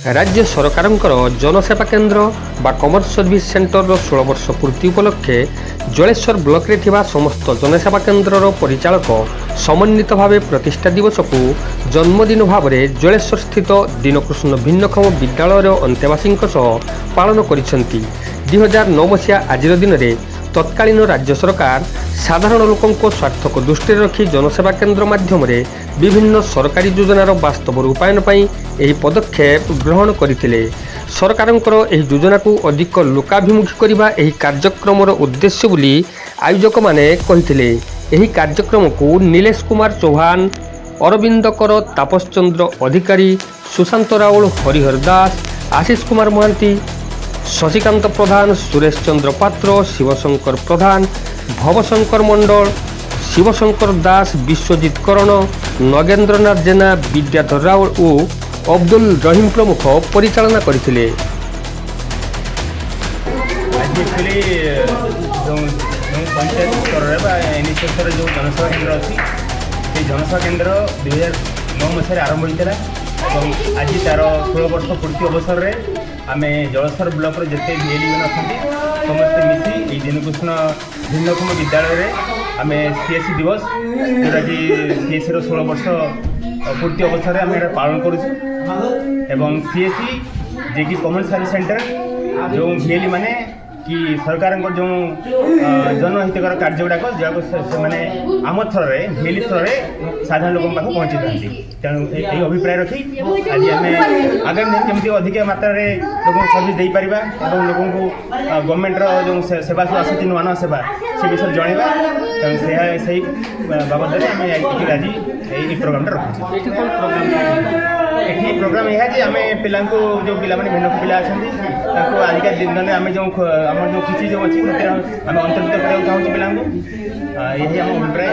ରାଜ୍ୟ ସରକାରଙ୍କର ଜନସେବା କେନ୍ଦ୍ର ବା କମନ୍ ସର୍ଭିସ୍ ସେଣ୍ଟରର 16 ବର୍ଷ ପୂର୍ତ୍ତି ଉପଲକ୍ଷେ ଜଳେଶ୍ୱର ବ୍ଲକରେ ଥିବା ସମସ୍ତ ଜନସେବା କେନ୍ଦ୍ରର ପରିଚାଳକ ସମନ୍ୱିତ ଭାବେ ପ୍ରତିଷ୍ଠା ଦିବସକୁ ଜନ୍ମଦିନ ଭାବରେ ଜଳେଶ୍ୱର ସ୍ଥିତ ଦୀନକୃଷ୍ଣ ଭିନ୍ନକ୍ଷମ ବିଦ୍ୟାଳୟର ଅନ୍ତେବାସୀଙ୍କ ସହ ପାଳନ କରିଛନ୍ତି। 2009 ମସିହା ଆଜିର ଦିନରେ ତତ୍କାଳୀନ ରାଜ୍ୟ ସରକାର ସାଧାରଣ ଲୋକଙ୍କ ସ୍ୱାର୍ଥକୁ ଦୃଷ୍ଟିରେ ରଖି ଜନସେବା କେନ୍ଦ୍ର ମାଧ୍ୟମରେ ବିଭିନ୍ନ ସରକାରୀ ଯୋଜନାର ବାସ୍ତବ ରୂପାୟନ ପାଇଁ ଏହି ପଦକ୍ଷେପ ଗ୍ରହଣ କରିଥିଲେ। ସରକାରଙ୍କର ଏହି ଯୋଜନାକୁ ଅଧିକ ଲୋକାଭିମୁଖୀ କରିବା ଏହି କାର୍ଯ୍ୟକ୍ରମର ଉଦ୍ଦେଶ୍ୟ ବୋଲି ଆୟୋଜକମାନେ କହିଥିଲେ। ଏହି କାର୍ଯ୍ୟକ୍ରମକୁ ନିଲେଶ କୁମାର ଚୌହାନ, ଅରବିନ୍ଦ କର, ତାପସ ଚନ୍ଦ୍ର ଅଧିକାରୀ, ସୁଶାନ୍ତ ରାଉଳ, ହରିହର ଦାସ, ଆଶିଷ କୁମାର ମହାନ୍ତି, ଶଶିକାନ୍ତ ପ୍ରଧାନ, ସୁରେଶ ଚନ୍ଦ୍ର ପାତ୍ର, ଶିବଶଙ୍କର ପ୍ରଧାନ, ଭବଶଙ୍କର ମଣ୍ଡଳ, ଶିବଶଙ୍କର ଦାସ, ବିଶ୍ୱଜିତ କରଣ, ନଗେନ୍ଦ୍ରନାଥ ଜେନା, ବିଦ୍ୟାଧର ରାଉଳ ଓ ଅବଦୁଲ ରହିମ ପ୍ରମୁଖ ପରିଚାଳନା କରିଥିଲେ। ଆଜି ଆକ୍ଚୁଆଲି ଯେଉଁ ଯେଉଁ ପଞ୍ଚାୟତ ସ୍ତରରେ ବା ଏନ୍ ଏସ୍ ସ୍ତରରେ ଯେଉଁ ଜନସେବା କେନ୍ଦ୍ର ଅଛି, ସେଇ ଜନସେବା କେନ୍ଦ୍ର 2009 ମସିହାରେ ଆରମ୍ଭ ହୋଇଥିଲା ଏବଂ ଆଜି ତା'ର 16 ବର୍ଷ ପୂର୍ତ୍ତି ଅବସରରେ ଆମେ ଜଳେଶ୍ୱର ବ୍ଲକର ଯେତେ ଭିଏଲ୍ଇ ମାନେ ଅଛନ୍ତି, ସମସ୍ତେ ମିଶି ଏଇ ଦୀନକୃଷ୍ଣ ଭିନ୍ନକ୍ଷମ ବିଦ୍ୟାଳୟରେ ଆମେ ସିଏସ୍ସି ଦିବସ, ଯେଉଁଟାକି ସିଏସ୍ସିର 16 ବର୍ଷ ପୂର୍ତ୍ତି ଅବସରରେ ଆମେ ଏଇଟା ପାଳନ କରୁଛୁ। ଏବଂ ସିଏସ୍ସି ଯିଏକି କମନ୍ ସର୍ଭିସ୍ ସେଣ୍ଟର, ଯେଉଁ ଭିଏଲ୍ଇ ମାନେ କି ସରକାରଙ୍କର ଯେଉଁ ଜନହିତକର କାର୍ଯ୍ୟ ଗୁଡ଼ାକ, ଯାହାକୁ ସେମାନେ ଆମ ଥ୍ରୋରେ, ଭିଏଲ୍ଇ ଥ୍ରୋରେ ସାଧାରଣ ଲୋକଙ୍କ ପାଖକୁ ପହଞ୍ଚିଥାନ୍ତି। ତେଣୁ ଏହି ଅଭିପ୍ରାୟ ରଖି ଆଜି ଆମେ ଆଗାମୀ ଦିନରେ କେମିତି ଅଧିକା ମାତ୍ରାରେ ଲୋକଙ୍କୁ ସର୍ଭିସ୍ ଦେଇପାରିବା ଏବଂ ଲୋକଙ୍କୁ ଗଭର୍ଣ୍ଣମେଣ୍ଟର ଯେଉଁ ସେବା ସବୁ ଆସୁଛି, ନୂଆ ନୂଆ ସେବା, ସେ ବିଷୟରେ ଜଣାଇବା, ତେଣୁ ସେଇ ବାବଦରେ ଆମେ ଆଜି ଏଇ ପ୍ରୋଗ୍ରାମଟା ରଖୁଛୁ। ଏଠି କ'ଣ ପ୍ରୋଗ୍ରାମ? ଏଠି ପ୍ରୋଗ୍ରାମ ଏହା ଯେ ଆମେ ପିଲାଙ୍କୁ, ଯେଉଁ ପିଲାମାନେ ଭିନ୍ନକ୍ଷମ ପିଲା ଅଛନ୍ତି, ତାଙ୍କୁ ଆଜିକା ଦିନରେ ଆମେ ଯେଉଁ ଆମର ଯେଉଁ ଖୁସି ଯେଉଁ ଅଛି, ସେଥିରେ ଆମେ ଅନ୍ତର୍ଭୁକ୍ତ କରିବାକୁ ଚାହୁଁଛୁ ପିଲାଙ୍କୁ। ଏହି ଆମ ଅଭିପ୍ରାୟ।